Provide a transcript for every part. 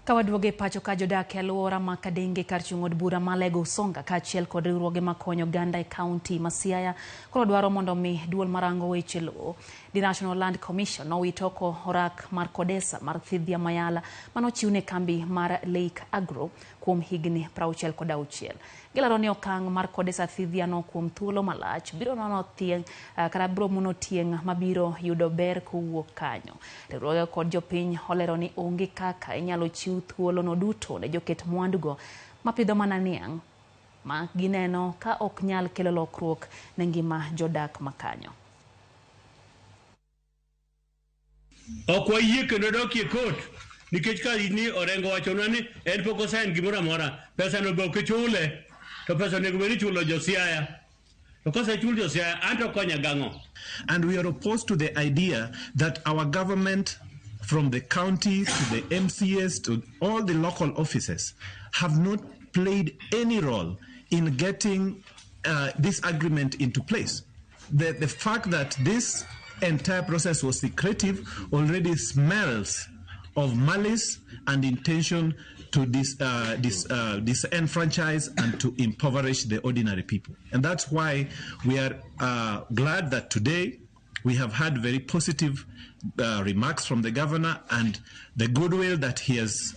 Ka waduogo e pacho ka, jodak e alwora ma Kadenge kar chung' od bura ma Alego Usonga kaachiel kod riwruoge makonyo oganda e kaunti ma Siaya koro dwaro mondo mi duol marango weche lowo, The National Land Commission, owit oko orak mar Kodesa mar Thidhia Mayala manochiw ne kambi mar Lake Agro kuom higni 66. Gilaro ni okang' mar Kodesa Thidhia no kuom thuolo malach biro nono tieng' kata biro mono tieng' mabiro yudo ber kowuok kanyo. Riwruoge kod jopiny olero ni onge kaka inyalo chiw thuolo no duto ne joket mwandugo mapidho mana niang' ma gineno ka ok nyal kelo lokruok ne ngima jodak makanyo. Ok wayie kendo dokie court nikech ka ni Orengo wachonwa ni en pok osign gimoro amora, pesa no be ok ichule, to pesa onego bed ni ichulo jo Siaya. To kosechul jo Siaya, anto konya gang'o? And we are opposed to the idea that our government, from the county to the MCAs to all the local offices, have not played any role in getting this agreement into place. The fact that this entire process was secretive already smells of malice and intention to disenfranchise and to impoverish the ordinary people. And that's why we are glad that today we have had very positive remarks from the governor and the goodwill that he has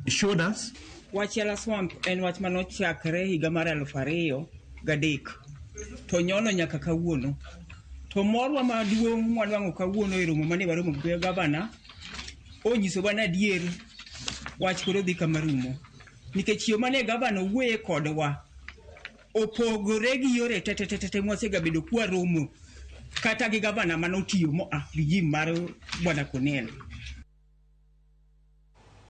showed us. Wach Yala Swamp en wach manochakre higa mar 2003 to nyono nyaka kawuono. To morwa maduong' mwanwang'o kawuono e romo mane waromo gi gavana onyisowa ni adier wach koro dhi kama rumo. Nikech yo mane gavana owuoye kodwa opogore gi yore te te te te mwasegabedo kwaromo kata gi gavana manotiyo moa regime mar Bwana Cornell.